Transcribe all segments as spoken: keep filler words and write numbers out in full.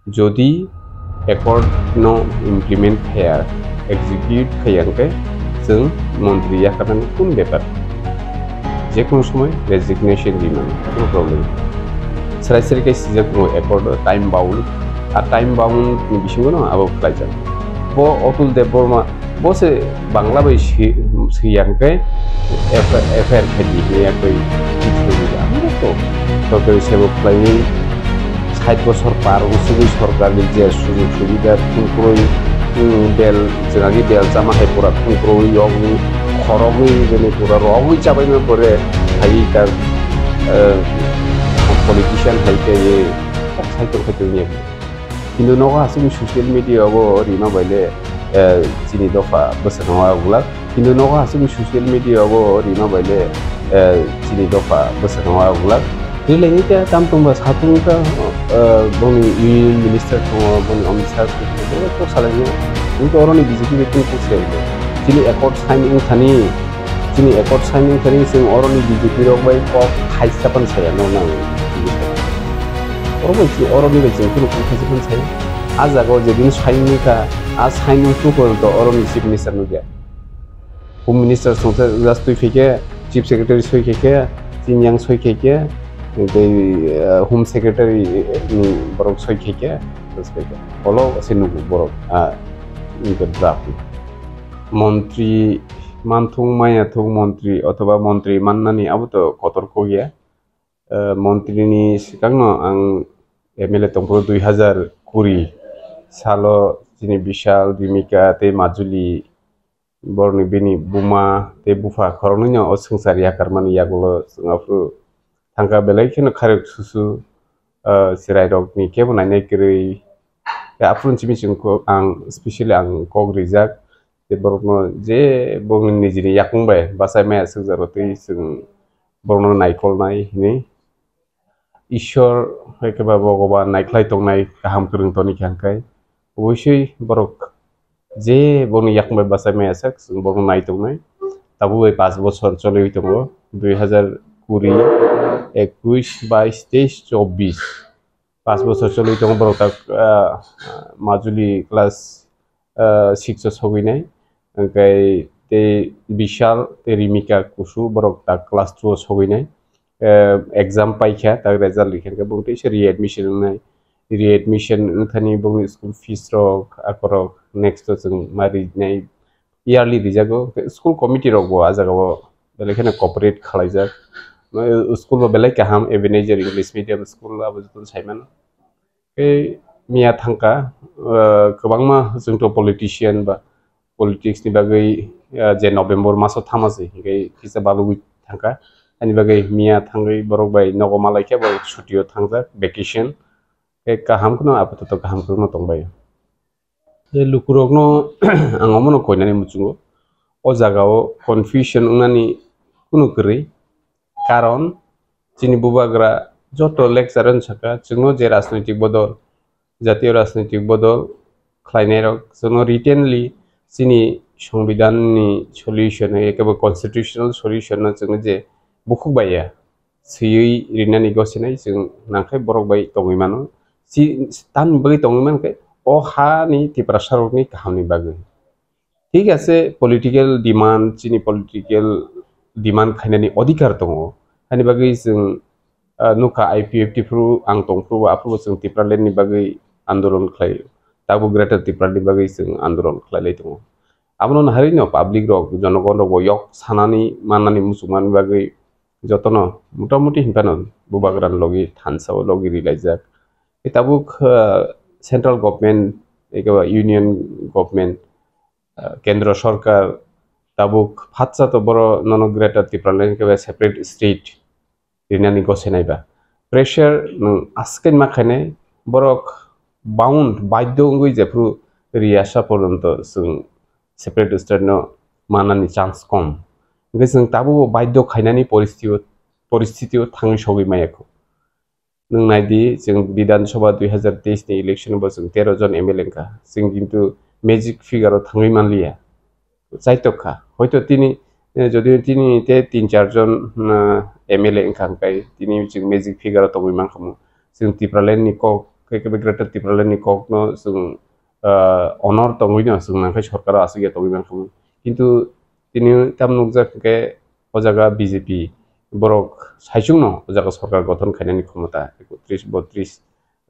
Jodi accord no implement khaya, execute khaya hwnkhe chwng montri yakarnani kun bepar. Jekunu somoi resignation rimani, no problem. Srai srai khe sijak tongo accord o time bound, a time bound ni bisingo no abo khlaijak. Bo Atul Debbarma, bo se Bangla bai si-, siyang khe F I R khe di ya koi. Amo to sorkari sebo khlaiwi sait bosor par wng sugwi sorkar ni je sujog subida thung kwrwi, um, bel, jwnagi bel chama hai pura thung kwrwi yogwi khorogwi bini pura rogwi chabaima pore hai ta, eh, politician hai khe ye kok sai tong khe tong ya. Kintu nogo aswk social media o rima bai le, eh, chini dopha bwswk no uglak. Kintu nogo aswk social media o rima bai le, eh, chini dopha bwswk no uglak. Rwlai ni ta tam tong ba satung ta, eh, bongni union minister tongo, bongni Amit Shah tongo, bongni kok salai ni. Kintu oro ni B J P bai kok se. Chini accord sign wng thani, chini accord sign wng thani chwng oro ni B J P rok bai kok khaisa pan saya no nang. Oro bai chwng, oro ni bai chwng kunu kok khaisa pan saya. A jaga o je din sign ni kha, a sign wng tu ko to oro ni chief minister no dia. Home minister songsa just twi phai khe, chief secretary soi khai khe, chini yang soi khai khe, tei, eh, home secretary ni borok soi khai khe, just khai khe. Olo se nugo borok, ah, ni ke draft. Montri manthung, maya thung montri othoba montri mannani abo to kotor kok ya. Eh, montri ni swkang no ang M L A tongphuru dui hazar kuri salo chini Bishal, Rimika tei Majuli borokni bini buma tei bupha khoroknwi no o swngchar yakarmani yagulo chwng aphuru thangkha belai kheno khairok susu, ah, chwrairokni kebo nainai kwrwi. Tei aphuru simi chwng kok, ang specially ang kok rijak je borokno je bongni nijini yakung bai bachai maya swkjak rw twi chwng borokno naikolnai hinwi. Ishwar hai khe ba Bhogoban naikhlai tongnai kaham kwrwng toni khe hwnkhai. Obosoi borok je bongni yakung bai bachai maya sak, chwng borokno nai tongnai. Tabuk bai paanch bochor choliwi tongo, dui hazar kuri, ekush, bais, teis, chobbish. Paanch bochor choliwi tongo borok tak, ah, Majuli class, ah, six o sogwi nai. Hwnkhai tei Bishal tei Rimika Kusu borok tak class two o sogwi nai. Eh, exam paikha, tak result rikha khe bung teisa readmission wngnai. Readmission wngthani bungni school fees rok, akorok next o chwng ma rinai, yearly rijago. School committee rok bo ah jagao belai kheno cooperate khwlaijak. School bo belai kaham, Ebenezer English Medium School, abo joto sai mano. Tei miya thangkha, ah, kwbangma chwngto politician ba politics ni bagwi, ah, je November maso thama se hinkhe kisa balugwi thangkha. Ani bagwi miya thangwi borok bai nogo malaikhe borok chuti o thangjak, vacation. Tei kaham kheno apatot kaham kheno tongbai. Tei lukurokno ang omono koinani muchungo. O jagao confusion wngnani kunu kwrwi. Karon chini bubagra joto lecture wng sakha, chwngno je rajnoitik bodol, jatiyo rajnoitik bodol khlainairok chwngno writtenly chini songbidanni solution, ekebo constitutional solution no chwngno je bukhuk baiya swiwi rinani gosinai chwng nangkhe borok bai tongwi mano. Tamni bagwi tongwi mankhe o hani Tiprasarokni kahamni bagwi. Thik ase, political demand, chini political demand khainani odhikar tongo. Hani bagwi chwng, ah, nukha I P F T phuru ang tongphuru, aphuru chwng Tipraland ni bagwi andolon khlai, tabuk Greater Tipraland ni bagwi chwng andolon khlailai tongo. Abono naharwi no public rok, jonogon rok bo yok sanani mannani muchungmani bagwi jotono motamuti hinphano bubagrani logi thansa o logi rilaijak. Tabuk, ah, central government, eke ba union government, ah, kendro sorkar tabuk phatsa to boro nono Greater Tipraland khe separate state rinani gosenai ba. Pressure nwng aswk ma khainai, borok bound, baidhyo wngwi jephru riyasa porjonto chwng separate state no manani chance kom. Hwnkhe chwng tabukbo baidhyo khainani poristitio, poristitio thangwi sogwi maya kho. Nwng nai di, chwng Bidhan Sabha dui hazar teis ni election bo chwng tero jon M L A wngkha. Chwng kintu magic figure o thangwi manliya. Chaitok kha. Hoito tini, eh, jodi tini te tin char jon, eh, M L A wngkha, hwnkhe tini chwng magic figure o tongwi mankha mo. Chwng Tipraland ni kok khe khe Greater Tipraland ni kok no chwng, ah, honor tongwi no chwng nang khe sorkar o aswk ya tongwi mankha. Kintu tini tam nukjak khe o jaga B J P borok saichung no o jaga sorkar gothon khainani khomota ekotris botris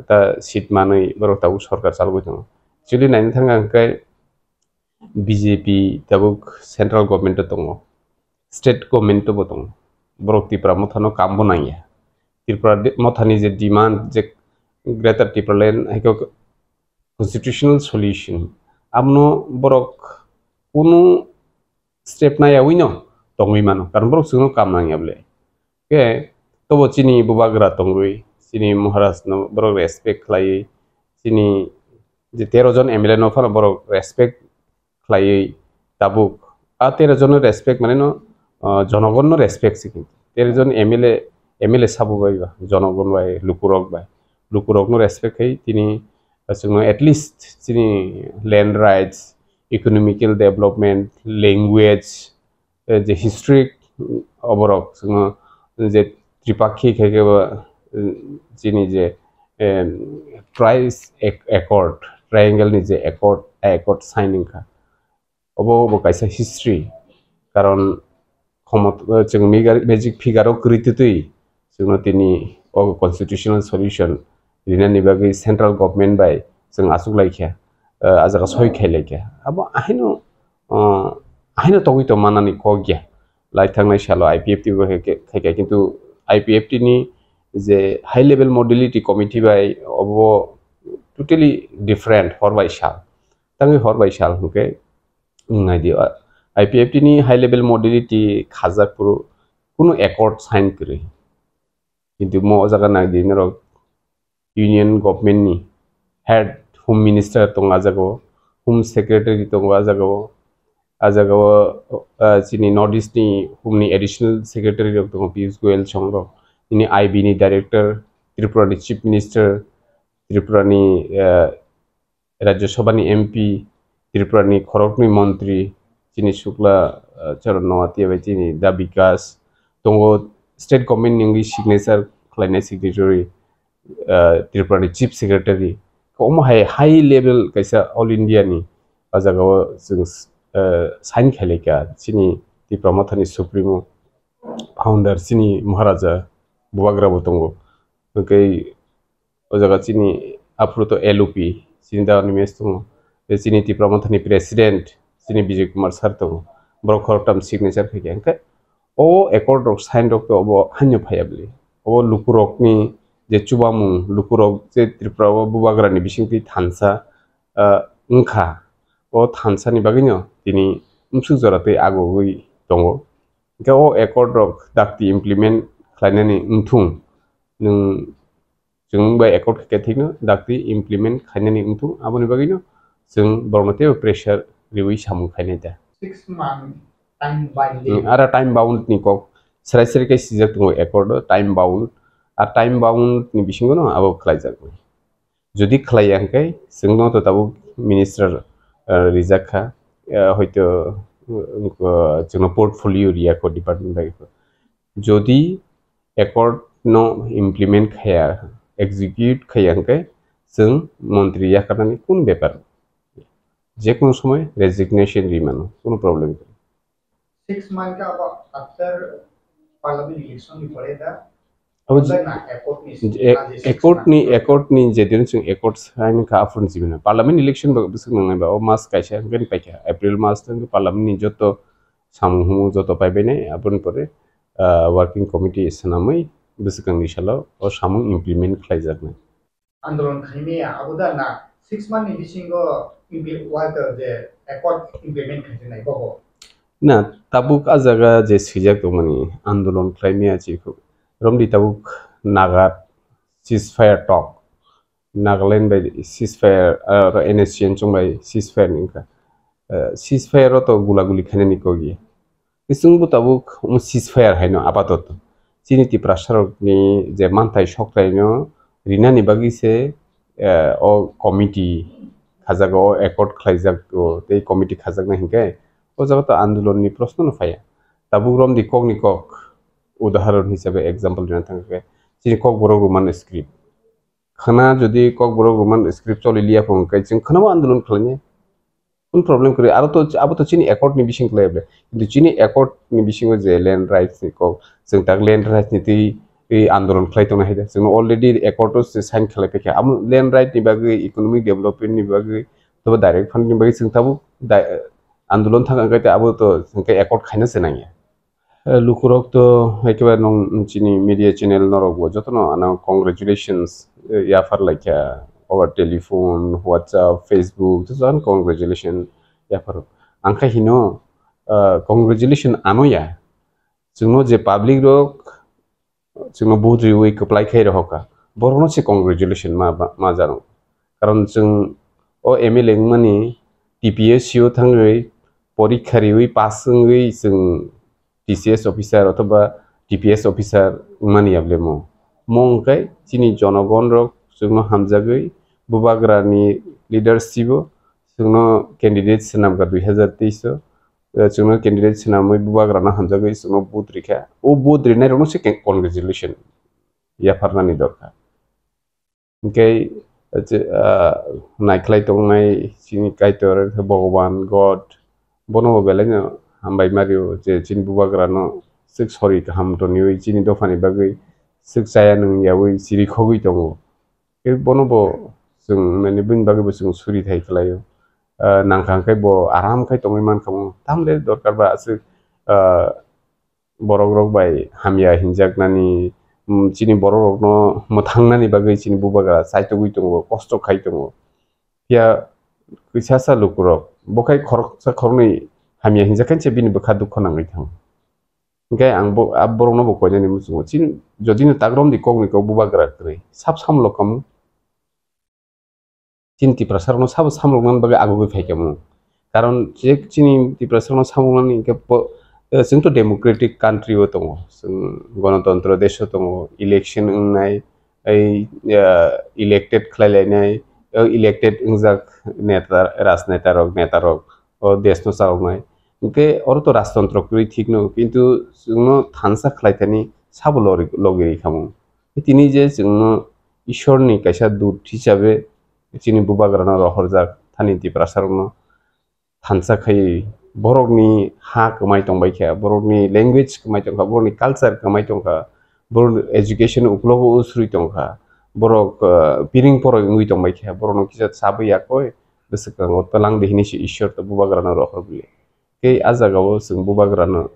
ta seat manwi borok tabuk sorkar chalogwi tongo. Actually naina thang khe B J P tabuk central government o tongo, state government o bo tongo. Borok Tipra Motha no kam bo nangya. Tripura de-, Motha ni je demand je Greater Tipraland hai khe constitutional solution, abono borok kunu step nayawi no tongwi mano, karon borok chwngno kam nangya bole. Khe tobo chini bubagra tongwi, chini Maharaj no borok respect khlaiwi, chini je tero jon M L A no phano borok respect khlaiwi tabuk. A tero jon no respect mane no, ah, jonogon no respect se kintu. Tero jon M L A, M L A sabo bai ba, jonogon bai, lukurok bai. Lukurok no respect khai tini, ah, chwngno at least chini land rights, economical development, language, eh, je history, mm, oborok chwngno je Tripakhi khai khe bo, mm, chini je, em, Trice Ac-, Accord, Triangle ni je Accord, Accord sign wngkha. Obo bo kaisa history, karon khomot-, chwng migar-, magic figure o kwrwi twtwi chwngno tini o constitutional solution rinani bagwi central government bai chwng achuk laikha, ah, a jaga soi khai laikha. Abo ahaino, ah, ahaino tongwi tong manani kok ya. Lai thangnai salo I P F T bo khai khe, khai khe, kintu I P F T ni je high level modality committee bai obo totally different hor bai sal. Tangwi hor bai sal hwnkhe Wng nai di, I P F T ni high level modality khajak phuru kunu accord sign kwrwi. Kintu mo o jaga nai di norok Union Government ni head Home Minister tongo a jaga o, Home Secretary tongo a jaga o, a jaga o, ah, chini North East ni Home ni Additional Secretary rok tongo, Piyush Goyal song rok, nini I B ni Director, Tripura ni Chief Minister, Tripura ni, ah, Rajya Sabha ni M P, Tripura ni khoroknwi montri, chini Shukla, ah, Charan Noatia bai chini Da Bikas tongo, state government ni wngwi signature khlainai signatory, ah, Tripura ni Chief Secretary. Omo hai high level kaisa All India ni o jaga o chwng, ah, sign khailai kha chini Tipra Motha ni Supremo founder chini Maharaja Bubagra bo tongo. Hwnkhe o jaga chini aphuru to L O P, chini da Animesh tongo. Tei chini Tipra Motha ni president, chini Bijay Kumar sir tongo. Borok khoroktham signature khai khe. Hwnkhe o accord rok sign rok to obo haino phaiya bwlwi. Obo lukurokni je chubamung, lukurok je Tripura o Bubagra ni bisingtwi thansa, ah, wngkha. O thansa ni bagwino tini bwswk jora twi agogwi tongo. Hwnkhe o accord rok dakti implement khlainani wngthung. Nwng chwng bai accord khe thikno dakti implement khainani wngthung, aboni bagwino chwng borokno teibo pressure riwi samung khainai da. Six month time by. Hmm, ara time bound ni kok serai serai khe sijak tongo accord o, time bound. A time bound ni bisingo no abo khlaijak. Jodi khlaiya hwnkhe chwngno to tabuk minister, ah, rijak kha, ah, hoito, uh, chwngno portfolio riya kho department bai kho. Jodi accord no implement khaya, execute khaya hwnkhe chwng montri yakarnani kunu bepar. Jekunu somoi resignation ri mano, kunu problem kwrwi. Six month ka abo after parliament election ni pore da. Abo je, na accord ni je, accord ni, accord ni je din chwng accord sign kha aphuru ni simi na. Parliament election ba bwswk nangnai ba, o mas kaisa hwnkhe paikha. April mas tang parliament ni joto samung humung joto paibai nai, aboni pore, ah, working committee swnamwi bwswkangni salo o samung implement khlaijaknai. Andolon khaimaya, abo da na six month ni bisingo impli-, what, uh, the accord implement khaijak nai bobo? Na, tabuk a jaga je swijak tongmani andolon khlaimaya chikho. Romdi tabuk Naga ceasefire talk. Nagaland bai ceasefire, ah, N S C N chwng bai ceasefire ni wngkha. Ah, ceasefire o to gula guli khainani kok ya. Bisingbo tabuk omo ceasefire haino apatoto. Chini Tiprasa rokni je manthai sokrai no rinani bagwi se, eh, o committee khajago, o accord khlaijago, tei committee khajaknai hinkhe o jaga to andolon ni proshno no phaiya. Tabuk romdi kok ni kok, udaharon hisabe example rina thangkhe chini Kokborok Roman script. khwna jodi Kokborok Roman script choli liya phung khe chwng khwnabo andolon khlainai. Kun problem kwrwi? Aro to, abo to chini accord ni bising khlai ble. Kintu chini accord ni bisingo je land rights ni kok, chwng tak land rights ni twi, twi andolon khlai tongna hai da. Chwng already accord o se sign khlai paikha. Amo land right ni bagwi, economic development ni bagwi, to direct fund ni bagwi chwng tabuk da-, andolon thang khe abo to chwng khe accord khaina se nangya. Eh, lukurok to ekebarenw chini media channel norok bo jotono ano congratulations, eh, yaphar laikha over telephone, WhatsApp, Facebook, jotono congratulations yaphar. Ang khe hino, eh, congratulation ano ya. Chwngno je public rok chwngno vote riwi kwplai khai rohorkha, borokno se congratulation ma, ma, ma jano. Karon chwng o M L A wngmani T P S C o thangwi porikha riwi pass wngwi chwng T C S officer othoba T P S officer wngmani yablemo. Mo hwnkhe chini jonogon rok chwngno hamjagwi bubagrani leadership o chwngno candidate swnamkha dui hazar teis o, eh, chwngno candidate swnamwi bubagrano hamjagwi chwngno vote rikha. O vote rinai rokno se ke-, congratulation yapharnani dorkar. Hwnkhe, eh, che-, ah, naikhlai tongnai chini Kaitor, Bhogoban, God, bono bo belaino hambai mario je chini bubagrano swk sori kaham toniwi chini dophani bagwi swk chaya nung yawi chirikhogwi tongo. Khe bono bo chwng, mane, bini bagwi bo chwng suri thai khlaio. Ah, nangkha hwnkhe bo aram khai tongwi mankha mo. Tamle dorkar ba aswk, ah, borok rok bai hamya hinjaknani, mm, chini borok rokno mwthangnani bagwi chini bubagra chaitugwi tongo, kosto khai tongo. Phiya kisa sa lukurok bo khai khoroksa khoroknwi hamya hinjak khe bini bwkha dukho nangwi thango. Hwnkhe ang bo, a borokno bo koinani muchungo. Chini, jodi no tak romdi kokni kok bubagra kwrwi, sab samlok kamo. Chini Tiprasa rokno sabo samloknani bagwi agugwi phaikha mo. Karon je chini Tiprasa rokno samloknani hwnkhe po-, eh, chwng to democratic country o tongo. Chwng gonotontro desh o tongo, election wngnai, ei, eh, elected khlai lainai, eh, elected wngjak neta, rajneta rok, neta rok o desh no chaloknai. Hwnkhe oro to rajtontro kwrwi thik no, kintu chwngno thansa khlai thani sabo lori-, logi rikha mo. Tini je chwngno Ishorni kaisa dut hisabe chini bubagrano rohorjak thani Tiprasa rokno thansa khai borokni ha kwmai tongbai kha, borokni language kwmai tongkha, borokni culture kwmai tongkha, borokni education uklogo usrwi tongkha, borok, ah, piring poroi wngwi tongbai kha, borokno kisa chabwi yakoi bwswkango twlang di hinwi se Ishor to bubagrano rohor bili. Tei a jagao chwng bubagrano,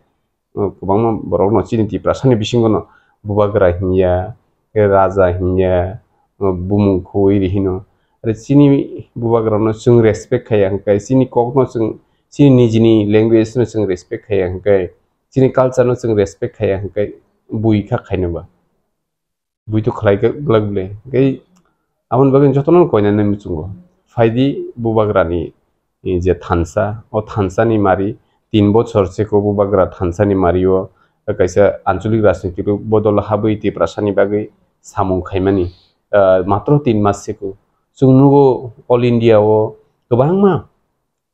uh, kwbangma borokno chini Tiprasani bisingono bubagra hinya, tei raja hinya, uh, bumung khowui ri hino. Are chini bubagrano chwng respect khaiya hwnkhe, chini kokno chwng, chini nijini language no chwng respect khaiya hwnkhe, chini culture no chwng respect khaiya hwnkhe, bui kha khaino ba. Bui to khlai glak ble. Tei aboni bagwi jotono koinani muchungo. Phaidi bubagrani, eh, je thansa, o thansani mari tin bochor seko bubagra thansani mario kaisa anchalik rajniti bodol habwi Tiprasani bagwi samung khaimani, eh, matro tin mas seko. Chwng nugo all India o kwbangma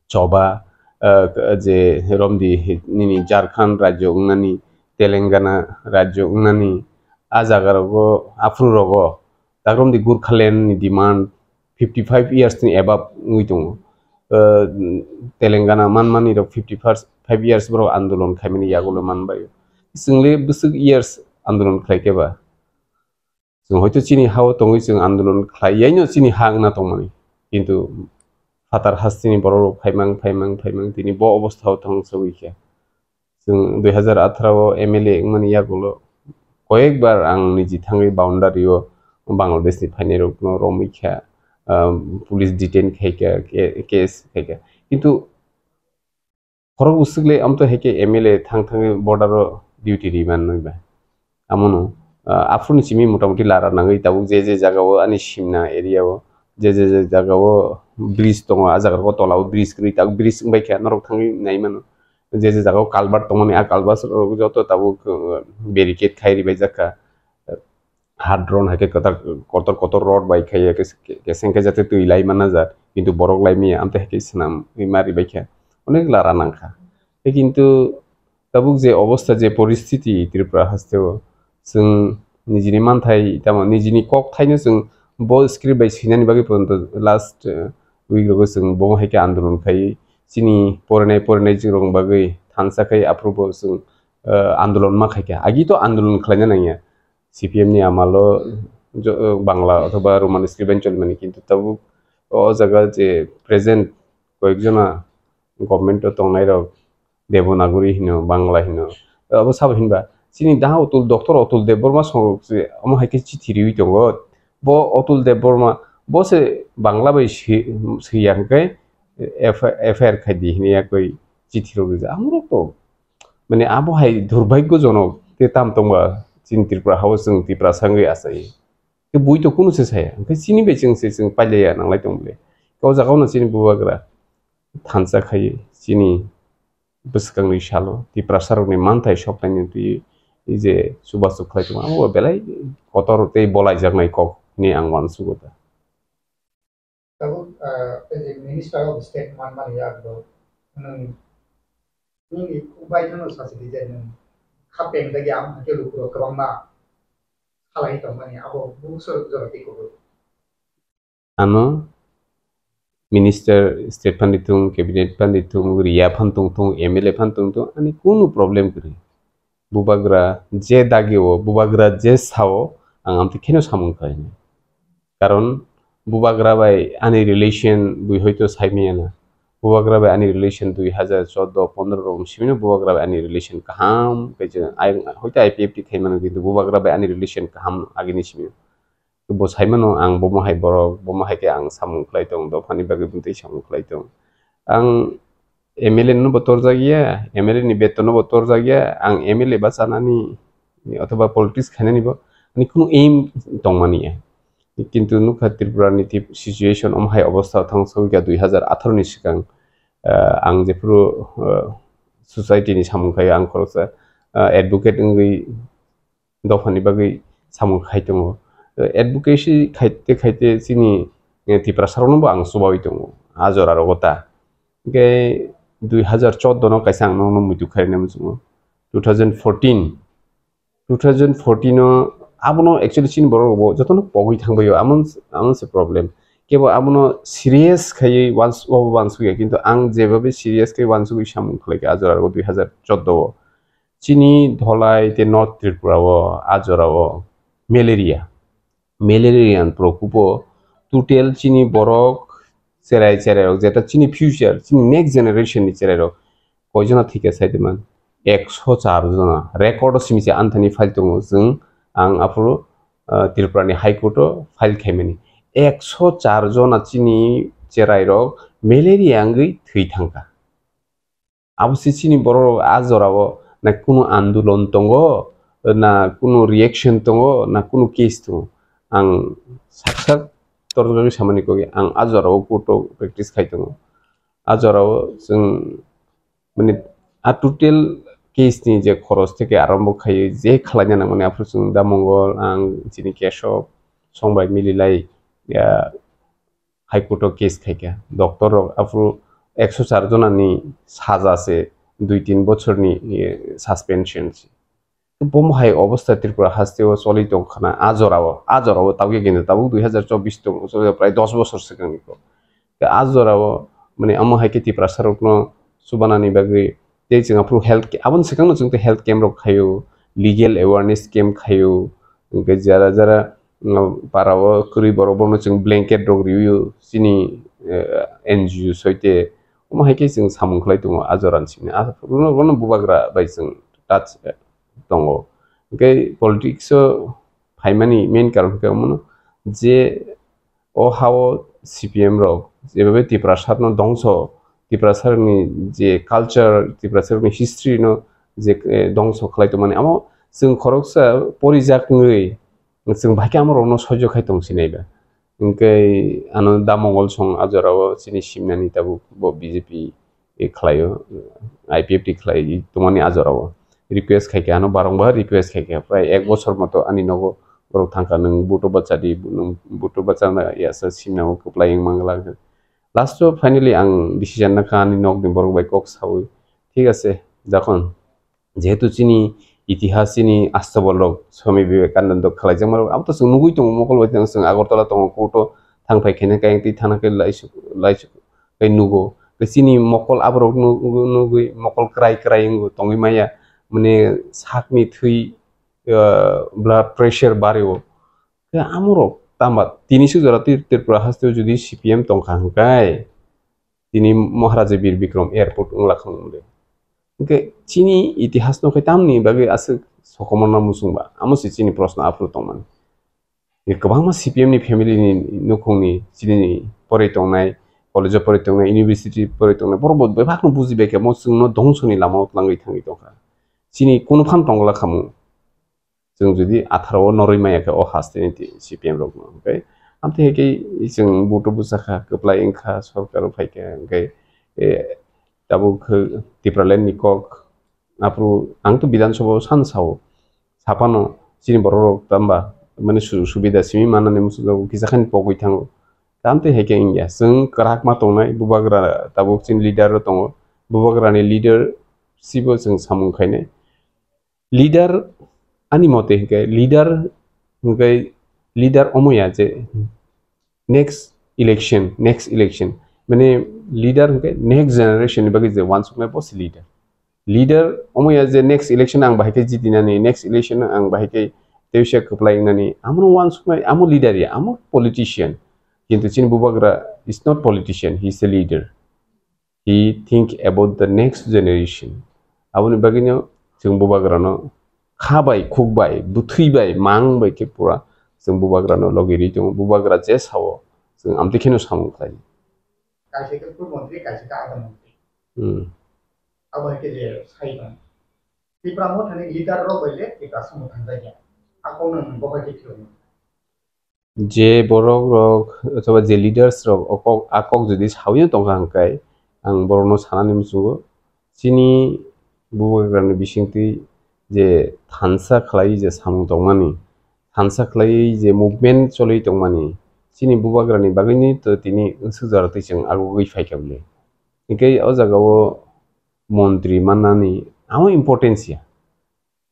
choba, eh, je romdi nini Jharkhand rajyo wngnani, Telangana rajyo wngnani, a jaga rogo, aphuru rogo, tak romdi Gurkhaland ni demand fifty five years ni above wngwi tongo. Eh, Telangana manmani rok fifty five years borok andolon khaimani yagulo manbai. Chwngli bwswk years andolon khlai khe ba? Chwng hoito chini ha-o tongwi chwng andolon khlai yaino chini ha wngna tongmani. Kintu phatar hasteni borok rok phaimang, phaimang, phaimang tini bo obostha o thang sogwi kha. Chwng dui hazar atharo o M L A wngmani yagulo koyekbar ang niji thangwi boundary o Bangladesh ni phainai rokno romwi kha, um, police detain khai kha, ke-, case khai kha. Kintu khorok bwswk le amto hai khe M L A thang thangwi border o duty ri man nwi ba. Amono, ah, aphuru ni simi motamuti lara nangwi tabuk je je jaga o ani simna area o je je je jaga o bridge tongo, a jaga o tola o bridge kwrwi tabuk bridge wngbai kha norok thangwi nai mano. Je je jaga o culvert tongmani a culvert rok joto tabuk, uh, barricade khai ribai jak kha. Hard drawn hai khe kwtal kotor kotor rod bai khai ya, kes-, keseng khe jate twi lai manna ja, kintu borok lai manya amtwi hai khe swnam wi ma ribai kha, onek lara nang kha. Tei kintu tabuk je obostha, je poristiti Tripura haste o, chwng nijini manthai tamo nijini kok thaino chwng Bo script bai swinani bagwi pojonto last, eh, week rogo chwng bo hai khe andolon khai chini porinai porinai chwng rok bagwi thansa khai aphuru bo chwng, eh, andolon ma khai kha. Agi to andolon khlaina nangya. C P M ni amalo jo-, eh, Bangla othoba Roman script bai cholimani, kintu tabuk o jaga je present koyek jona government o tongnai rok Devanagari hino, Bangla hino. Abo sabo hinba chini daha Atul, Doctor Atul Debbarma song je omo hai khe chithi riwi tongo. Bo Atul Debbarma bo se Bangla bai swi-, swiya hwnkhe F-, F I R khai di hini yakoi chithi rok rijak. Amorok to mane abo hai durbhagyo jonok te tam tongba chini Tripura hao chwng Tiprasa wngwi achai. Te bui to kunu se saya. Hwnkhe chini bai chwng se chwng pailaiya nanglai tong bole. O jaga no chini bubagra thansa khai chini bwskangni salo Tiprasa rokni manthai soknaini twi je chubachu khlai tongo, amo belai kotor tei bolaijaknai kok hinwi ang uansugo da. Tabuk, ah, tei je Minister of State manmani yakgo nwng nini ubaithano sachidi je nwng khapeng dagi ang hake lukurok kwbangma khalai tongmani abo buso jora tei kubui. Ano Minister State phan tongthung, Cabinet phan tongthung, Riya phan tongthung, M L A phan tongthung, ani kunu problem kwrwi. Bubagra je dagi o, bubagra je sao, ang amtwi kheno samung khlainai. Karon bubagra bai ani relation bui hoito saimaya na. Bubagra bai ani relation dui hazar chordo pondro rok simino bubagra bai ani relation kaham khe je ai hoito I P F T khaimano, kintu bubagra bai ani relation kaham agini simino. Bo saimano ang bomo hai borok, bomo hai khe ang samung khlai tong, dophani bagwi bwtwi samung khlai tong. Ang M L A no bo torjak ya, M L A ni beton no bo torjak ya, ang M L A bachanani othoba politics khainani bo ani kunu aim tongmani ya. Kintu nukha Tripura ni tip-, situation omo hai obostha thang sogwi kha dui hazar atharo ni swkang, ah, ang jephuru, ah, society ni samung khaio ang khoroksa, ah, advocate wngwi dophani bagwi samung khai tongo. Advocacy khaite khaite chini, eh, Tiprasa rokno bo ang chubawi tongo. A jora rogo ta. Hwnkhe dui hazar chordo no kaisa ang nokno muitu khairina muchungo. Two thousand fourteen, two thousand fourteen o abono actually chini borok rokbo jotono pogwi thangbaio, amon, amon se problem. Kebo abono serious khaiwi wans-, wabo wansukya, kintu ang jebabe serious khai wansugwi samung khlaikha a jora rogo dui hazar chordo o. Chini Dholai tei North Tripura o a jora o malaria, malarian prokopo total chini borok cherai cherai rok, jeta chini future, chini next generation ni cherai rok koijona thwikha saide man, ekso char jona record o simi se anthani file tongo chwng, ang aphuru, ah, Tripura ni High Court o file khaimani, ekso char jona chini cherai rok malaria wngwi thwi thangkha. Abo se chini borok rok a jora o na kunu andolon tongo, na kunu reaction tongo, na kunu case tongo. Ang sak sak torjogwi samani kok ang a jora o court o practice khai tongo. A jora o chwng mane a total case ni je khoros theke arombo khai je khlaina nangmani aphuru chwng da Mongol, ang chini Keshob, Songbai mililai, ya, High Court o case khaikha. Doctor rok aphuru ekso char jona ni saja se dui tin bochor ni, eh, suspension se. Bomo hai obostha Tripura haste o choli tong khana a jora o, a jora o tabuk kintu tabuk dui hazar chobbish tong, prai dos bochor swkang ni kok. A jora o mane amo hai khe Tiprasa rokno chubanani bagwi tei chwng aphuru health ca-, aboni swkangno chwng tei health camp rok khaio, legal awareness camp khaio, hwnkhe jara jara, mm, para o kwrwi borok bono chwng blanket rok riwi o chini, eh, N G O soite omo hai khe chwng samung khlai tongo a jora ni simi. Bono, bono bubagra bai chwng touch, eh, tongo. Hwnkhe politics o phaimani main karon khe omono je o ha-o C P M rok jebabe Tiprasa no dongso, Tiprasa ni je culture, Tiprasa ni history no je, eh, dongso khlai tongmani, amo chwng khoroksa porijak wngwi chwng bai khe amo rokno soijo khai tong sinai ba. Hwnkhe ano da Mongol song a jora o chini simnani tabuk bo B J P e khlaio, I P F T khlai tongmani a jora o request khai kha, ano barong bahai request khai kha, prai ek bochor moto ani nogo borok thang kha, "Nwng buto bacha di, nwng buto bacha na yasa simna o kwplai wng mangla." Last o finally ang decision na kha ani nok ni borok bai kok saui, "Thik ase, jokhon jehetu chini itihas chini astobolrok Swami Vivekananda khlaijakmarok abo to chwng nugwi tongo, mokol bai chwng Agartala tongo, court-o thang phai khaina kayang twi thana khe laisuk, laisuk khe nugo. Khe chini mokol aborok nu-, nugwi mokol kwrai kwrai wngo tongwi maya, mane sakni thwi, ah, blood pressure bario. Khe amorok tamba tini suk jora Tri-, Tripura hasteo jodi C P M tongkha hwnkhe, tini Maharaja Bir Bikram Airport wngla khang de. Hwnkhe chini itihas no khe tamni bagwi aswk sokomorna muchungba? Amo se chini proshno aphuru tongmani. Kwbangma C P M ni family ni nukhungni chini poroi tongnai, college o poroi tongnai, university poroi tongnai, borok bo bebakno bujibai khe mo chwngno dhongsoni lamao twlangwi thangwi tongkha. Chini kunu phan tongla khamu. Chwng jodi atharo o norwi maya khe o haste ni ti-, C P M rokno, hwnkhe amtwi hai khe chwng vote o bwsakha, kwplai wngkha, sorkar o phaikha, hwnkhe, eh, tabuk khe Tipraland ni kok, aphuru ang to Bidhan Sabha o san sao, saphano chini borok rok tamba mani sujog subida simi manani muchungjago, kisa khani pogwi thango. Tamtwi hai khe wngya, chwng kwrak ma tongnai bubagra, tabuk chini leader rok tongo, bubagra ni leadership o chwng samung khainai. Leader, ani mote hwnkhe leader, hwnkhe leader omo ya je next election, next election, mane leader hwnkhe next generation ni bagwi je wansuknai bo se leader. Leader omo ya je next election ang bahai khe jitinani, next election ang bahai khe tewisa kwplai wngnani, amo wansuknai, amo leader ya, amo politician. Kintu chini bubagra is not politician, he is a leader. He think about the next generation. Aboni bagwino chwng bubagrano kha bai, khuk bai, bwthwi bai, mang bai khe pura chwng bubagrano logi ri tongo. Bubagra je sao, chwng amtwi kheno samung khlai. Kaisa khe pur montri, kaisa khe ada montri. Hmm. Abo hai khe je sai ban. Tipra Mothani leader rok bai le Tipra Motha thangjakya. Akokno nwng bo hai khe philokno. Je borok rok, othoba je leaders rok, o kok, a kok jodi sawi tongkha hwnkhe, ang borokno sanani muchungo, chini bubagrani bisingtwi je thansa khlai je samung tongmani, thansa khlai je movement choli tongmani, chini bubagrani bagwini to tini wngsuk jora twi chwng agugwi phaikha bwle. Hwnkhe o jagao montri mannani amo importance ya.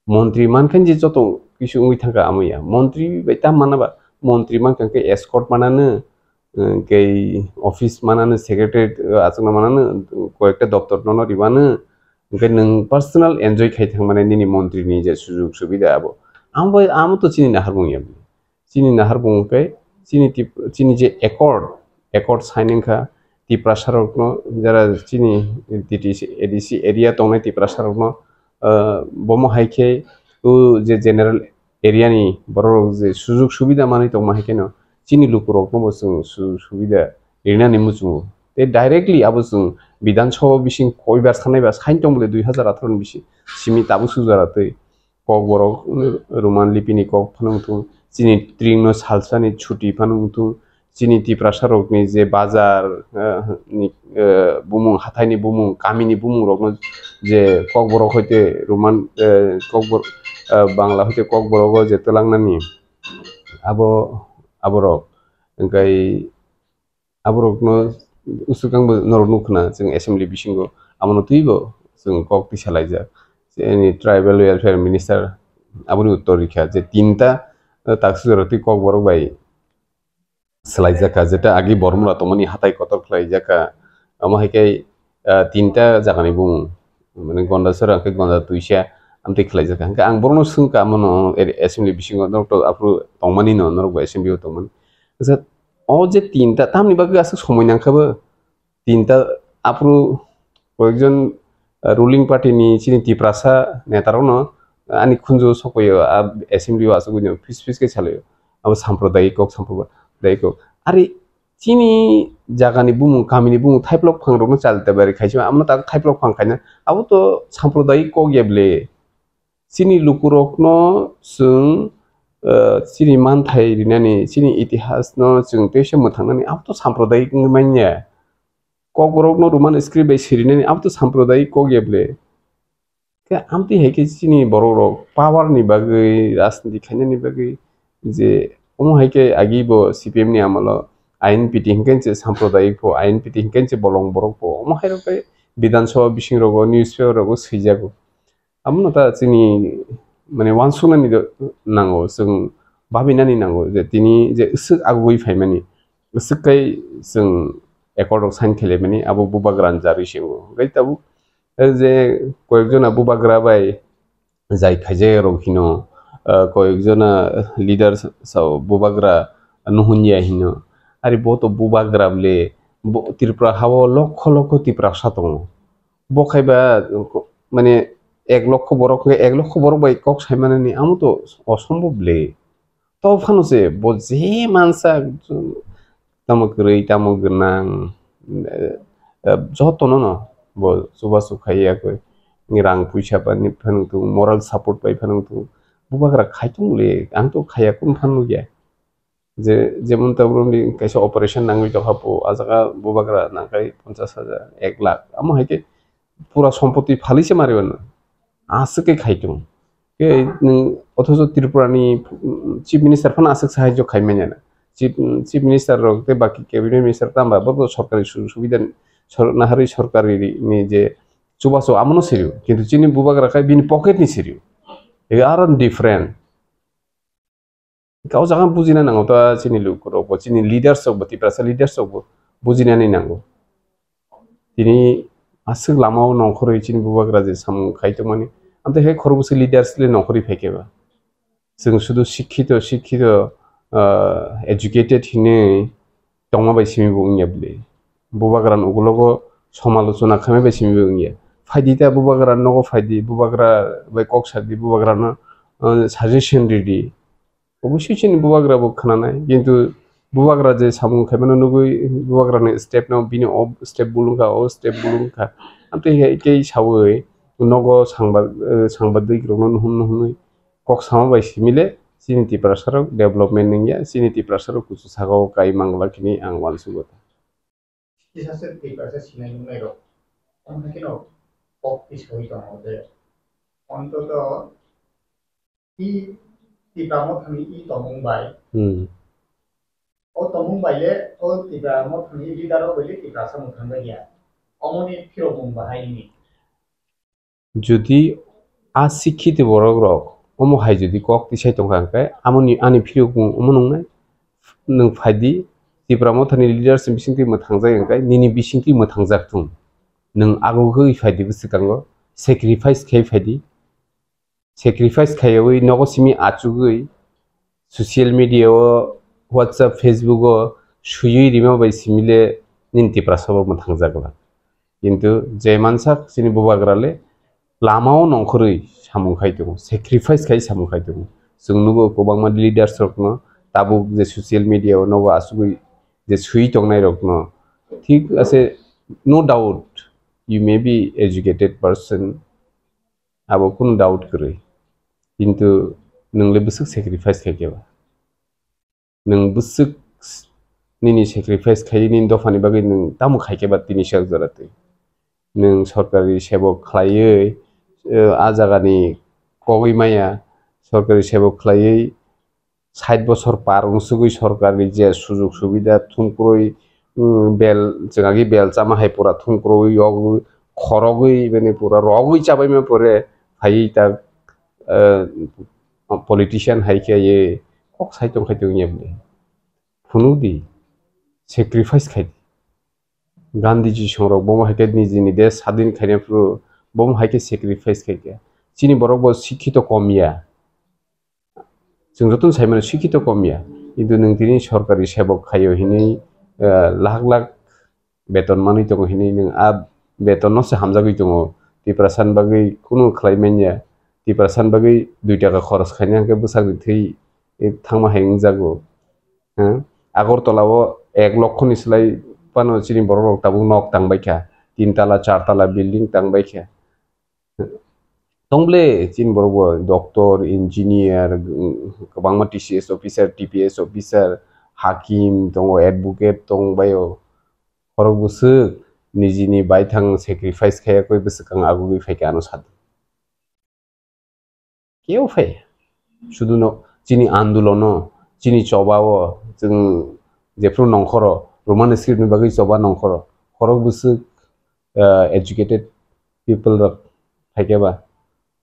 Montri mankha je joto kisu wngwi thangkha amo ya. Montri bai tam mana ba? Montri mankha khe escort manano, eh, kei office manano, secretary, eh, achukna manano, koyekta doptor nono ribano, hwnkhe nwng personal enjoy khai thangmani nini montri ni je sujug subida abo. Amo bai, amo to chini naharmung ya. Chini naharmung khe chini tip-, chini je accord, accord sign wngkha Tiprasa rokno, jara chini T T C, A D C area tongnai Tiprasa rokno, ah, bomo hai khe o je general area ni borok rok je sujug subida manwi tongma hai kheno chini luku rokno bo chwng sujug subida rinani muchungo. Tei directly abo chwng Bidhan Sabha bising koibar sanai ba sign tong bole dui hazar atharo ni bisi simi tabuk sujara twi. Kokborok, Roman lipini kok phano wngthung, chini tringno salsani chuti phano wngthung, chini Tiprasa rokni je bazar, eh, ni, eh, bumung, hathaini bumung, kamini bumung rokno je Kokborok hoite Roman, eh, Kokbor-, eh, Bangla hoite Kokborogo je twlangnani abo, aborok. Hwnkhe aborokno usukang bo norok nukha na, chwng assembly bisingo amono twibo chwng kok tisa laijak. Chini tribal welfare minister aboni uttor rikha je tinta, eh, taksujora twi Kokborok bai swlaijakha, jeta agi bormora tongmani hatai kotor khlaijakha. Omo hai khe, eh, tinta jagani bumung. Mane Gonda sora hwnkhe Gonda twisa amtwi khlaijak. Hwnkhe ang borokno swngkha, amono er-, assembly bisingo norok to aphuru tongmani no, norok bo assembly o tongmani. Kisa o je tinta, tamni bagwi aswk somoi nangkha bo? Tinta aphuru koyekjon, ah, ruling party ni chini Tiprasa neta rokno, ah, ani khunju sokphaio, ah, assembly o aswk buino phis phis khe salaio. Abo sampradayik kok, sampradayik kok. Ari chini jagani bumung, kamini bumung, thaiplok phang rokno chal tabari khaisima, amno ta thaiplok phang khaina, abo to sampradayik kok ya bwle. Chini lukurokno chwng, eh, chini manthai rinani, chini itihasno chwng teisa mwthangnani, abo to sampradayik wngwi manya. Kokborokno Roman script bai sirinani, abo to sampradayik kok ya bwle. Khe amtwi hai khe chini borokrok power ni bagwi, rajniti khainani bagwi je omo hai khe agi bo C P M ni amolo I N P T hinkhe se sampradayik pho, I N P T hinkhe se bolong borok pho, omo hai rok khe Bidhan Sabha bising rogo, newspaper rogo swijago. Abono ta chini mane uansuknani do-, nango, chwng babinani nango je tini je swk agugwi phaimani, swk kai chwng accord rok sign khlaimani abo bubagra ni jarwi se wngo. Hwnkhe tabuk, eh, je koyekjona bubagra bai jai khaijak rok hino, ah, koyekjona leader sa-, sao bubagra nuhunjya hino. Ari bo to bubagra bole, bo Tripura hao lokho lokho Tiprasa tongo. Bo khaiba, mane, ek lokho borok, ek lokho borok bai kok saimanani amo to osombob le. To phano se bo je mansa, tamo kwrwi, tamo gwnang, eh, eh, jotono no bo chubachu khaiya koi. Rang puisa bai phano tung, moral support bai phano tung. Bubagra khai tong le, ang to khaiya kun phano ya. Je, jemon ta borokni kaisa operation nangwi tongkha, bo, ah jaga bubagra nangkhe ponchash hajar, ek lakh. Amo hai khe pura sompoti phalwi se mari mano. Aswk khe khai tongo. Khe nwng othocho Tripura ni, mm, Chief Minister phano aswk sahajyo khai manya na. Chief, mm, Chief Minister rok tei baki Cabinet Minister tamo ba bo sorkari su-, subida sor-, naharwi sorkari ni je chubachu amono sirio. Kintu chini bubagra khai bini pocket ni sirio. Ego aro different. Kau jaga bujina nango ta chini lukurok bo, chini leaders rok bo, Tiprasa leaders rok bo bujinani nango. Tini aswk lama o nongkhorwi chini bubagra je samung khai tongmani, amtwi hai khorokbwswk leaders le nongkhorwi phaikhe ba. Chwng sudu sikhito, sikhito, ah, educated hinwi tongma bai simi bo wngya bwle. Bubagra ni ukulogo somalochona khaima bai simi bo wngya. Phaidi ta bubagra nogo phaidi, bubagra bai kok sadi, bubagra no, ah, suggestion ridi. Obviously chini bubagra bo khwnanai, kintu bubagra je samung khaimano nugwi bubagra ni step no bini o step bulung kha, o step bulung kha. Amtwi hai khe sawi nogo sangba, eh, sangbadik rokno nuhun nuhunwi kok sama bai simile chini Tiprasa rok development wngya, chini Tiprasa rok kuchu saka o kai mangla kini ang uansugo. Kisa se Tiprasa sinai nungnai rok. Omo hai kheno kok tisawi tongo je. Ontoto i Tipra Mothani i tongmung bai. Hmm. O tongmung bai le o Tipra Mothani leader rok bai le Tiprasa mwthang bai ya. Omoni phirokmung bahai ni. Jodi a sikhito borok rok omo hai jodi kok tisai tongkha hwnkhe, amoni, ani phirokmung omo nungnai, nwng phaidi, Tipra Mothani leaders ni bisingtwi mwthangjak hwnkhe, nini bisingtwi mwthangjak thung. Nwng agugwi phaidi bwswkango, sacrifice khai phaidi. Sacrifice khaiwi nogo simi achugwi, social media o, WhatsApp, Facebook o swiwi rima bai simile nini Tiprasa bo mwthangjak la. Kintu je mansak chini bubagra le lama o nongkhorwi samung khai tongo, sacrifice khai samung khai tongo. Chwng nugo kwbangma leaders rokno tabuk je social media o nogo asugwi je swiwi tongnai rokno. Thik ase, no doubt you may be educated person, abo kunu doubt kwrwi. Kintu nwng le bwswk sacrifice khai khe ba? Nwng bwswk s-, nini sacrifice khai nini dophani bagwi nwng tamo khai khe ba tini sak jora twi? Nwng sorkari sebok khlaiwi, eh, a jagani kogwi maya, sorkari sebok khlaiwi sait bosor par wngsugwi sorkarni je sujug subida thumkrwi, mm, bel, chwngagi bel chama hai pura thumkrwi yogwi khorogwi bini pura rogwi chabaima pore phaiwi ta, eh, politician hai khe ye kok sai tong khai tong ye bini. Phunukdi, sacrifice khaidi. Gandhiji songrok bomo hai khe nijini desh sadin khaina phuru bomo hai khe sacrifice khai khe. Chini borok bo sikhito kom ya. Chwng jotono sai mano sikhito kom ya, kintu nwng tini sorkari sebok khaio hinwi, eh, lakh lakh beton manwi tongo hinwi nwng a betonno se hamjagwi tongo. Tiprasani bagwi kunu khlai manya, Tiprasani bagwi dui taka khoros khaina hwnkhe bwsakni thwi, eh, thangma hai wngjago. Hwng? Agartala o ek lokho ni slai phano chini borok rok tabuk nok tang bai kha, tin tala, char tala building tang bai kha. Tong ble chini borok bo doctor, engineer, kwbangma T C S officer, T P S officer, hakim tongo, advocate tong bai o. Khorok bwswk nijini baithang sacrifice khaiya koi bwswkang agugwi phaikha ano sadi. Keo phai. Sudu no chini andolono, chini choba o, chwng jephru nongkhoro, Roman script ni bagwi choba nongkhoro. Khorok bwswk, ah, educated people rok phaikhe ba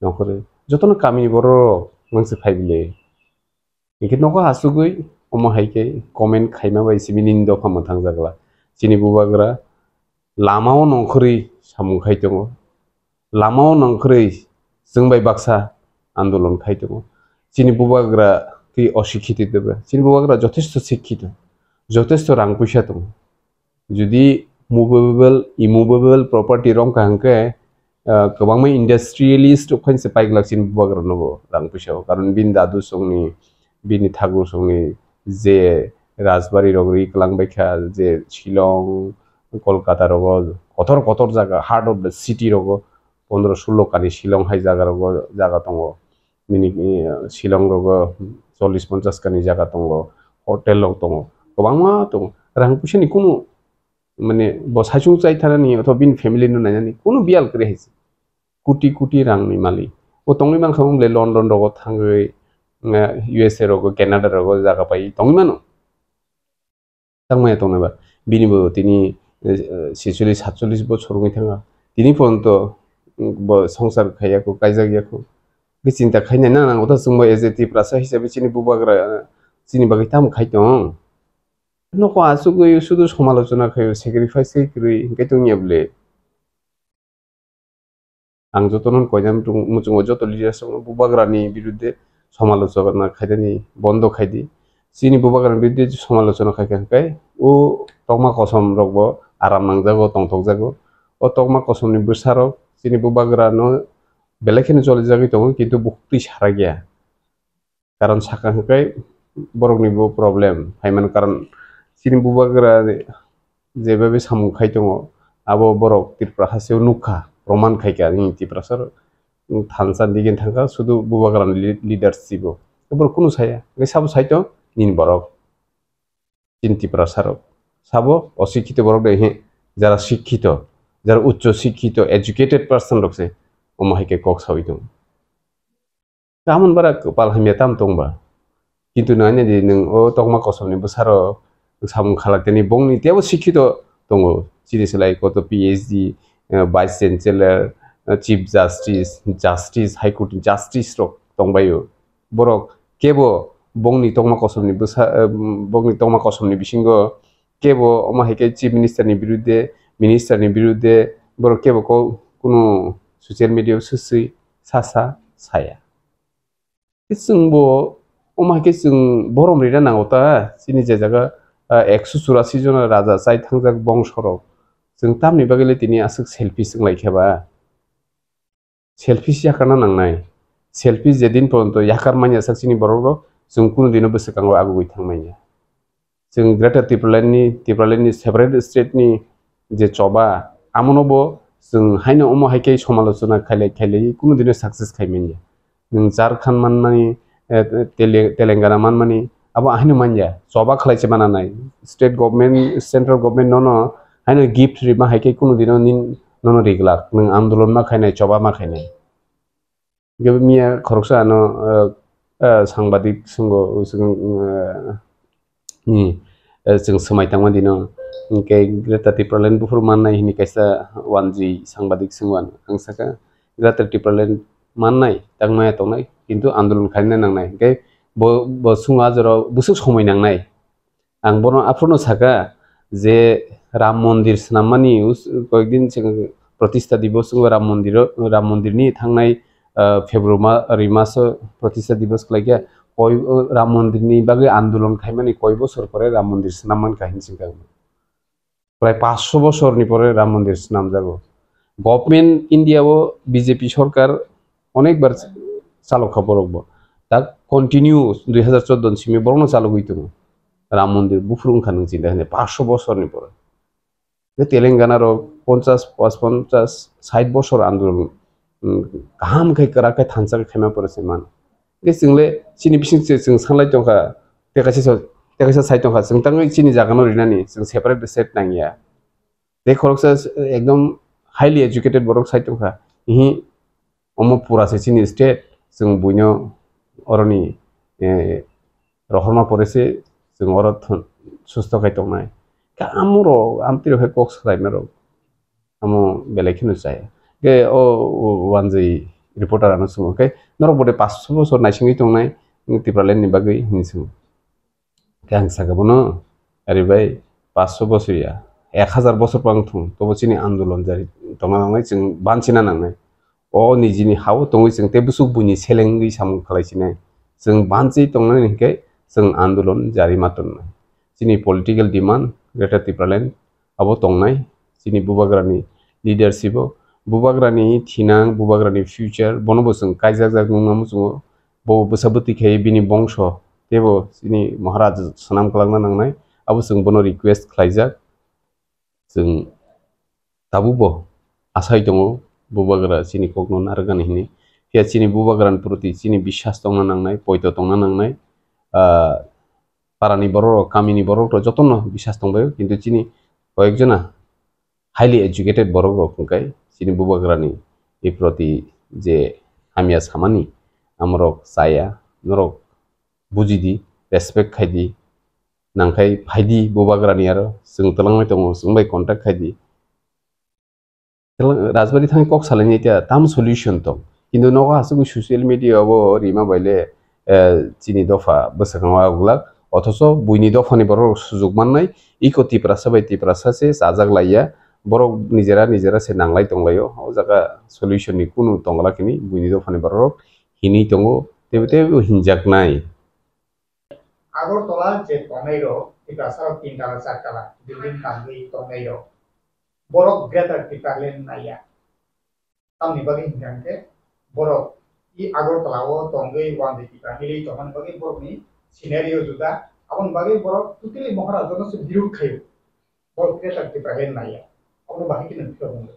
nongkhorwi. Jotono kamini borok mangsi phai bile. Hinkhe nogo asugwi omo hai khe comment khaima bai simi nini dopha mwthang jakla. Chini bubagra lamao nongkhorwi samung khai tongo. Lamao nongkhorwi chwng bai baksa andolon khai tongo. Chini bubagra tei osikhito tebo. Chini bubagra jotesto sikhito, jotesto rang puisa tongo. Jodi movable, immovable property rong ka hwnkhe, ah, kwbangma industrialist rok phainse paiglak chini bubagra nogo rang puisa o. Karon bini dadu songni, bini thakur songni je rajbari rok ri kwlang baikha, je Shillong, Kolkata rogo, kotor kotor jaga, heart of the city rogo, pondro sulo kani Shillong hai jaga rogo jaga tongo. Nini, eh, Shillong rogo chollish ponchash kani jaga tongo, hotel rok tongo, kwbangma tongo. Rang puisa ni kunu, mane, bo saichung chai thanani othoba bini family no nainani kunu biyal kwrwi hai se. Kuti kuti rang ni malik. O tongwi mankha wng le London rogo thangwi, eh, U S A rogo, Canada rogo jaga pai tongwi mano. Tangmaya tongnai ba. Bini bo tini, eh, ছেচল্লিশ সাতচল্লিশ bochor wngwi thanga. Tini porjonto, mm, bo songsar khaiya kho, kaijak ya kho. Bini chinta khainai na nango ta chwngbo as a Tiprasa hisabe chini bubagra, eh, chini bagwi tamo khai tong. Nokho asugwi sudu somalochona khaio, sacrifice khai kwrwi hinkhe tongya bwle. Ang jotono koinani muchungo joto leaders rokno bubagrani birudde somalochona khainani bondo khaidi. Chini bubagrani birudde somalochona khaikha hwnkhe o tokma kosom rokbo aram nangjago, tongthokjago. O tokma kosomni bwsarok chini bubagrano belai kheno cholijagwi tongo, kintu bukhuk twi sarakya. Karon saka hwnkhe borokni bo problem phaimani karon chini bubagra jebabe samung khai tongo, abo borok Tripura hasteo nukha, proman khaikha, nini Tiprasa thansa digin thangkha, sudu bubagrani li-, leadership o. Borok kunu saya, hwnkhe sabo saito nini borok. Chini Tiprasa rok sabo osikhito borok de he, jara sikhito, jara uccho sikhito, educated person rok se omo hai khe kok sawi tongo. Tamon bara kwpal hamya tam tongba. Kintu nai nai di nwng o tokma kosomni bwsarok samung khalak tini bongni tebo sikhito tongo. Chini slai koto P H D, eh, Vice Chancellor, eh, Chief Justice, Justice, High Court ni Justice rok tongbaio. Borok kebo bongni tokma kosomni bwsa, eh, bongni tokma kosomni bisingo kebo omo hai khe Chief Minister ni birudde, Minister ni birudde borok kebo ko kunu social media o swswi sasa saya. Chwngbo omo hai khe chwng borom rina nango ta, chini je jaga, ah, ekso churasi jona raja chai thangjak bongsorok. Chwng tamni bagwi le tini aswk selfish wng lai khe ba? Selfish yakarna nangnai. Selfish je din poronto yakar manya sak chini borok rok, chwng kunu dino bwswkango agugwi thang manya. Chwng Greater Tipraland ni, Tipraland ni separate state ni je choba, amono bo chwng haino omo hai khe somalochona khailai khailai kunu dino success khai manya. Nwng Jharkhand manmani, eh, Tele-, Telangana manmani, abo ahino manya, choba khlai se mananai. State government, central government nono haino gift rima hai khe kunu dino nin nono riglak, nwng andolon ma khainai, choba ma khainai. Hingke miya khoroksa ano, eh, eh, sangbadik swngo, chwng, eh, ni, eh, chwng swmai tangma dino. Hingke Greater Tipraland buphuru mannai hini kaisa wanjwi sangbadik swngo ang saka, Greater Tipraland mannai, tangmaya tongnai, kintu andolon khaina nangnai. Hingke bo, bo swngo a jorao bwswk somoi nangnai. Ang bono aphuru no saka je Ram Mondir swnammani us-, koyekdin chwng Pratistha Divos wngwi Ram Mondir o, Ram Mondir ni thangnai, ah, February ma-, February maso Pratistha Divos khlaikha, koi, o, Ram Mondir ni bagwi andolon khaimani koi bosor pore Ram Mondir swnamman kahini chwng kha. Prai paanch sho bosor ni pore Ram Mondir swnamjago. Government India o B J P sorkar onek bar chalok kha borok bo. Tak continue dui hazar chordo ni simi borok no chalogwi tongo. Ram Mondir buphuru wngkha nwng chinta khe paanch sho bosor ni pore. Je Telangana rok ponchash, pas ponchash, sait bosor andolon, mm, kaham khe kwrak khe thansa khe khaima pore se man. Je chwng le chini bising se chwng sanlai tongkha, tei kaisa sa-, tei kaisa sai tongkha, chwng tangwi chini jaga no rinani, chwng separate state nangya. Tei khoroksa s-, ekdom highly educated borok sai tongkha, ihi, omo pura se chini state, chwng buino oroni, eh, rohorma pore se chwng oro thon-, susto khai tongnai. Khe amoro, amtwi rok khe kok salaima rok, amo belai kheno chaya. Khe o, o, wanjwi Reporter ano swngo, khe norok bode paanch sho bosor naisingwi tongnai, Tipraland ni bagwi hinwi swngo. Khe ang sakha bono, "Ari bai, paanch sho bosor ya, ek hazar bosor pang thung, tobo chini andolon jari tongna nangnai, chwng banchina nangnai. O nijini ha-o tongwi chwng tei bwswk buini selengwi samung khlai sinai. Chwng banchi tongnani hinkhe chwng andolon jari ma tonnai. Chini political demand, Greater Tipraland abo tongnai, chini bubagrani leadership o, bubagrani thinang, bubagrani future, bono bo chwng kaijakjak nukna muchungo, bo bwsa bwtwi khe bini bongso, teibo chini Maharaj swnam kwlangna nangnai, abo chwng bono request khlaijak." Chwng tabukbo asai tongo, bubagra chini kokno narwknani hinwi. Phiya chini bubagrani proti chini biswas tongna nangnai, poito tongna nangnai. Ah, parani borok rok, kamini borok rok jotono biswas tongbaio, kintu chini koyekjona highly educated borok rok hwnkhe chini bubagrani proti je hamya samani amorok chaya, norok bujidi, respect khaidi, nangkhai phaidi bubagrani aro chwng twlangwi tongo, chwng bai contact khaidi. Rajbari thangwi kok salaini ta tam solution tong. Kintu nogo aswk social media o rima baile, eh, chini dopha bwswkang o aguglak. Othoso buini dophani borok sujug mannai, iko Tiprasa bai Tiprasa se chajak laiya. Borok nijera nijera se nanglai tonglaio. O jaga solution ni kunu tongla kini buini dophani borok hinwi tongo. Teibo teibo hinjaknai. Agartala je tongnai rok, Tiprasa rok tin tala, char tala building tangwi tongnai rok, borok Greater Tipraland naiya. Tamni bagwi hinkha hinkhe borok i Agartala o tongwi one day Tipra milwi tongmani bagwi borokni scenario juda. Aboni bagwi borok totally Maharaja no se birud khaio. Borok Greater Tipraland naiya. Aboni bahai khe nwng phiyok wngkha.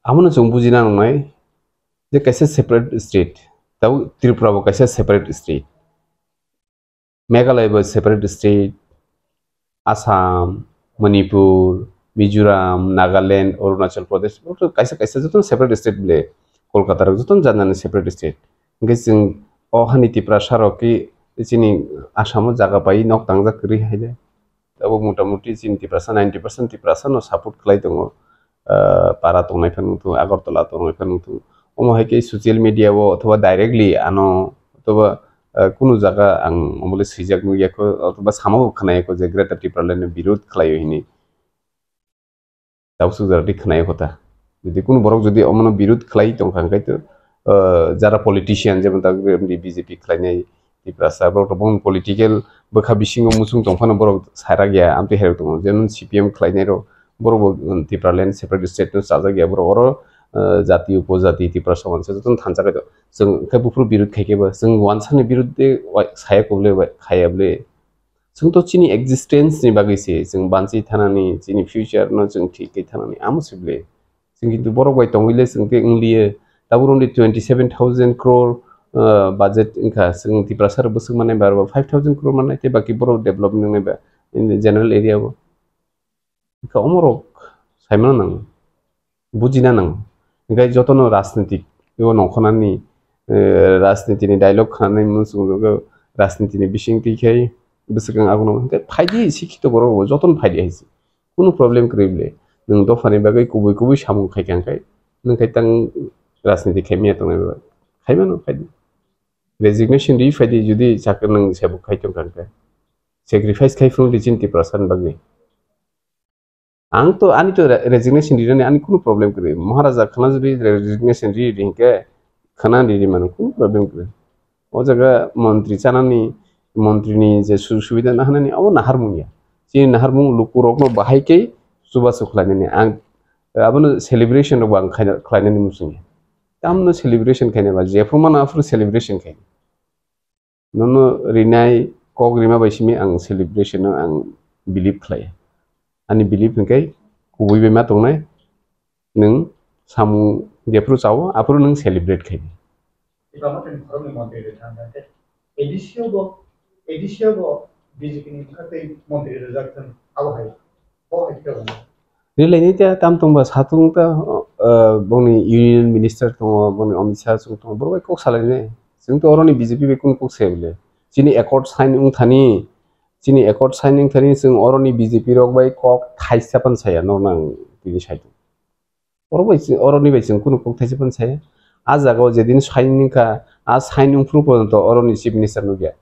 Abono chwng bujina nangnai je kaisa separate state, tabuk Tripura bo kaisa separate state, Meghalaya bo separate state, Assam, Manipur, Mizoram, Nagaland, Arunachal Pradesh, kaisa kaisa jotono separate state bole, Kolkata rok jotono janani separate state. Hwnkhe chwng o hani Tiprasa rok ki chini Assam o jaga pai nok tangjak kwrwi hai de. Abo motamuti chini Tiprasa ninety percent Tiprasa no support khlai tongo. Ah, para tongnai phano wngthung, Agartala tongnai phano wngthung. Omo hai khe social media o othoba directly ano othoba, ah, kunu jaga ang omo le swijak nukya kho, othoba sama bo khwnaya kho je Greater Tipraland ni birud khlaio hinwi. Tabuk suk jora twi khwnaya kho ta. Jodi kunu borok jodi omono birud khlai tongkha hwnkhe to, ah, jara politician jemon ta B J P khlainai, Tiprasa borok rok bong political bwkha bisingo muchung tong phano borok sarak ya, amtwi hai rok tongo. Jemon C P M khlainai rok, borok bo, um, Tipraland separate state no chajak ya, borok oro, uh, jati upojati Tiprasa wansa jotono thansa khe to. Chwng khe buphuru birud khai khe bo, chwng wansa ni birud de wa-, saya kobole wa-, khaya bole. Chwng to chini existence ni bagwi se, chwng banchi thanani, chini future no chwng thik khe thanani, amo se bole. Chwng kintu borok bai tongwi le chwng tei wng liya. Tabuk rwngdi twenty seven thousand crore, uh, budget wngkha. Chwng Tiprasa rok bwswk mannai ba aro five thousand crore mannai tei baki borok develop wngnai ba in the general area o. Wngkha omorok saimano nang, bujina nang. Hwnkhe jotono rajnitik o nongkhornani, eh, rajnitini dialogue khanani muchungo rajnitini bisingtwi khai bwswkang abono hwnkhe phaidi sikhito borok bo jotono phaidi hai se. Kunu problem kwrwi bole. Nwng dophani bagwi kubui kubui samung khai kha hwnkhe, nwng khai tang rajniti khai manya tongnai ba? Khai mano, khai di. Resignation ri phai di, jodi chakri nwng sebuk khai tong kha hwnkhe. Sacrifice khai phuru di chini Tiprasa ni bagwi. Ang to, ani to re-, resignation rinani ani kunu problem kwrwi. Maharaja khana jodi re-, resignation ri ri hwnkhe khana ri ri mano, kunu problem kwrwi. O jaga montri chanani, montrini je sujog subida nahanani, abo naharmung ya. Chini naharmung lukurokno bahai khe chubachu khlainani. Ang, abono celebration rokbo ang khaina-, khlainani muchungya. Tamno celebration khaina ba, jephru mano aphuru celebration khaina. Nono rinai kok rima bai simi ang celebration no ang believe khlai. Ani believe hwnkhe kubui bai ma tongnai, nwng samung jephru chao, aphuru nwng celebrate khai di. Tipra Mothani khoroknwi montri rwkha hwnkhe A D C o bo, A D C o bo B J P ni bwkhaktwi montri rwjak thung, abo hai, bo hai khe rwjak. Rilai ni ta tam tong ba satung ta, uh, bongni union minister tongo, bongni Amit Shah chwng tongo, borok bai kok salai nai. Chwng to oroni B J P bai kunu kok sai bole. Chini accord sign wng thani, chini accord sign wng thani chwng oroni B J P rok bai kok thaisa pan saya, norok nang tini sai tong. Oro bai chwng, oroni bai chwng kunu kok thaisa phano saya. A jaga o jedin sign wngkha, a sign wngphuru porjonto oroni chief minister nukya.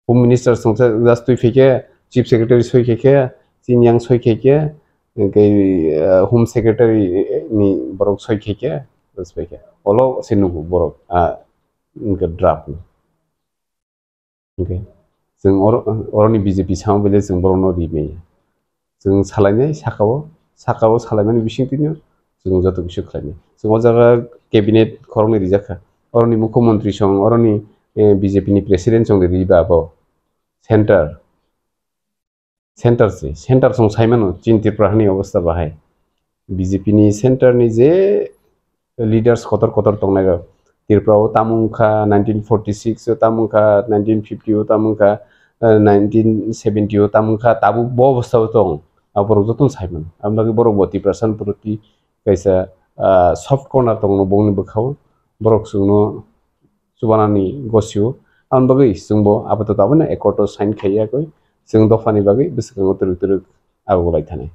Home minister songsa just twi phaikhe, chief secretary soi khaikhe, chini yang soi khaikhe, hwnkhe, ah, home secretary ni borok soi khaikhe, just phaikhe. Olo se nugo borok, ah, hwnkhe draft no. Hwnkhe chwng oro, oroni B J P samo bele chwng borokno ri maya. Chwng salainai sakao, sakao salaimani bisingtwino chwng joto kisa khlainai. Chwng o jaga cabinet khoroknwi rijak kha. Oroni mukhyamantri song, oroni, eh, B J P ni president song de riba abo. Center. Center se, center song saimano, chini Tripura hani obostha bahai. B J P ni center ni je leaders kotor kotor tongnai rok. Tripura o tamo wngkha nineteen forty six o, tamo wngkha nineteen fifty o, tamo wngkha, eh, nineteen seventy o, tamo wngkha tabuk bo obostha o tong. Aborok jotono saimano. Aboni bagwi borok bo Tiprasa ni proti kaisa, ah, soft corner tongno bongni bwkhao. Borok chwngno chubanani gosio. Aboni bagwi chwngbo apatot abono accord o sign khaiya koi. Chwng dophani bagwi bwswkango twrwk twrwk agulai thani.